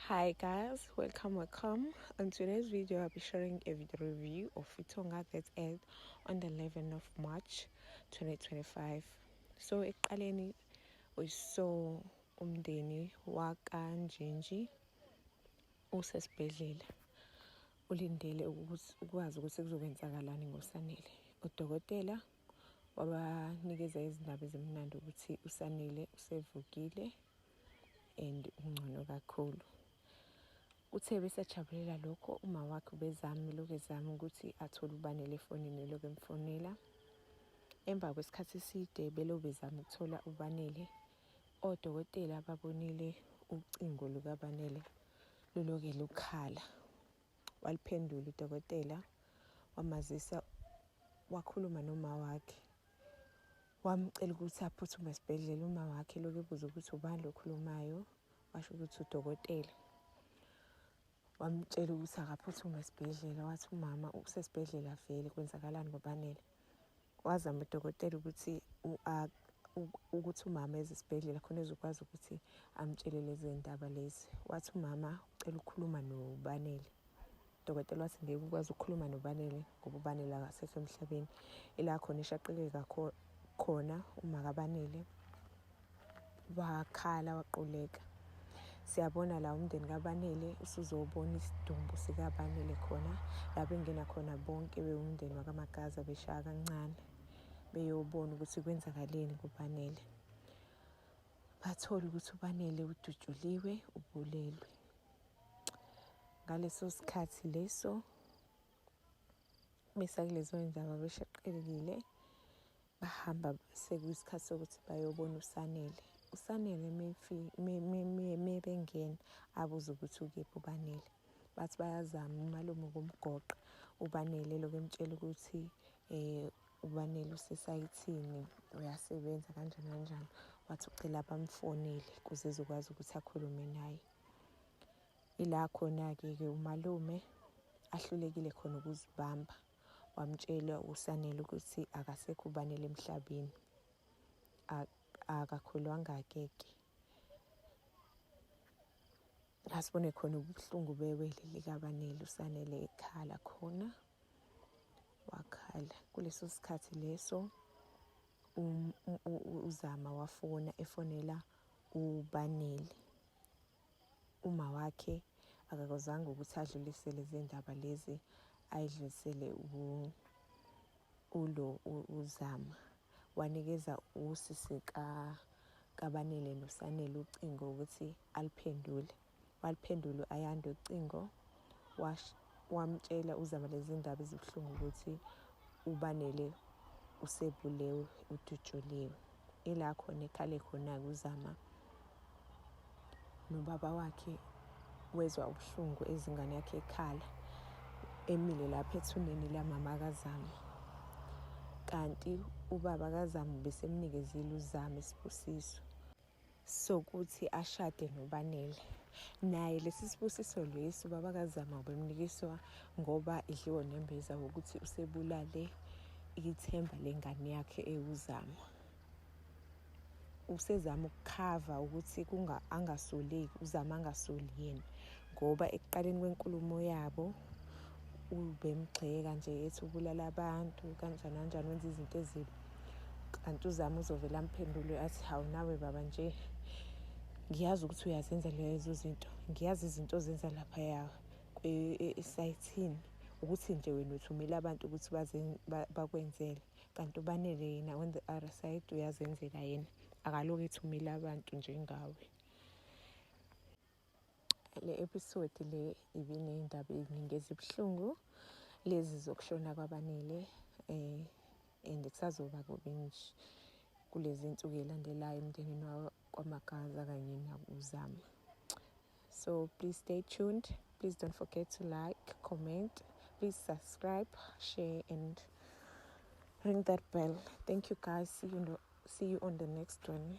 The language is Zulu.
Hi guys, welcome, welcome. On today's video, I'll be sharing a video review of iThonga that aired on the 11th of March 2025. So ekuqaleni we saw umndeni wakaNjinji usesibhedlela ulindele ukwazi ukuthi kuzokwenzakalani ngoSanele. Udokotela wabanikeza izindaba ezimnandi ukuthi uSanele usevukile and ungcono kakhulu. Uthe besajabulela lokho, uma wakhe ubezama, elokhu ezama ukuthi athole uBanele efonini, elokhu emfonela. Emva kwesikhathi eside belokhu bezama ukuthola uBanele, odokotela babonile ucingo lukaBanele luloke lukhala. Waliphendula udokotela, wamazisa, wakhuluma noma wakhe, wamcela ukuthi aphuthume esibhedlela. Uma wakhe lokhu ebuza ukuthi ubani lo okhulumayo, washo ukuthi udokotela. Wamtshela ukuthi akaphuthume esibhedlela. Wathi umama usesibhedlela vele, kwenzakalani ngoBanele? Wazama udokotela ukuthi ukuthi umama eze esibhedlela khona ezokwazi ukuthi amtshele lezi ndaba lezi. Wathi umama ucela ukukhuluma noBanele. Udokotela wathi ngeke ukwazi ukukhuluma noBanele ngoba uBanele akasekho emhlabeni. Ila khona eshaqeke khona uma kaBanele, wakhala, waquleka. Siyabona la umndeni kaBanele usuzobona isidumbu sikaBanele khona la bengena khona bonke bewumndeni wakaMagaza, beshaya kancane beyobona ukuthi kwenzakaleni kuBanele. Bathola ukuthi uBanele udutshuliwe, ubulelwe. Ngaleso sikhathi leso besakulezo ndaba beshaqekile, bahamba sekuyisikhathi sokuthi bayobona uSanele. USanele mebengena abuze ukuthi ukephi uBanele. Bathi bayazama umalume ukumgoqa uBanele, lokhu emtshela ukuthi uBanele usesayithini, uyasebenza, kanjani kanjani. Wathi ucela bamfonele ukuze ezokwazi ukuthi akhulume naye. Ila khona-ke ke umalume ahlulekile khona ukuzibamba, wamtshela uSanele ukuthi akasekho uBanele emhlabeni. Akakholwanga-ke ke. Asibone khona ubuhlungu bewele likaBanele, uSanele ekhala khona, wakhala. Kuleso sikhathi leso uZama wafona, efonela uBanele. Uma wakhe akakwazanga ukuthi adlulisele lezi ndaba lezi, ayidlulisele ulo uZama. Wanikeza usisi kaBanele noSanele ucingo ukuthi aliphendule. Waliphendula u-Ayanda ucingo, wamtshela uZama lezi ndaba ezibuhlungu ukuthi uBanele usebulewe, udutshuliwe. Ila khona ekhale khona-ke uZama, nobaba wakhe wezwa ubuhlungu ezingane yakhe ekhala, emile lapha ethuneni lamama kaZama. Kanti ubaba kaZama ubesemnikezile uZama isibusiso sokuthi ashade noBanele. Naye lesi sibusiso lesi ubaba kaZama ubemnikiswa ngoba idliwe nembeza wokuthi usebulale ithemba lengane yakhe ewuZama. Usezama ukukhava ukuthi angasoleki uZama, angasoli yena, ngoba ekuqaleni kwenkulumo yabo ubemgxeka nje ethi ubulala abantu, kanjani kanjani, wenza izinto ezimbi. Kanti uZama uzovela amphendule athi, "Hawu nawe baba nje, ngiyazi ukuthi uyazenza lezo zinto, ngiyazi izinto ozenza laphaya esayithini, ukuthi nje wena uthumela abantu ukuthi bakwenzele, kanti uBanele yena on the other side uyazenzela yena, akaloku ethumela abantu njengawe." Le episode le ibiney'ndaba ey'ningi ezibuhlungu, lezi zokushona kwaBanele, and kusazoba kubi nje kulezi nsuku ey'landelayo emndenini wakwaMagaza kanye nakuZama. So please stay tuned. Please don't forget to like, comment, please subscribe, share and ring that bell. Thank you guys. See you on the next one.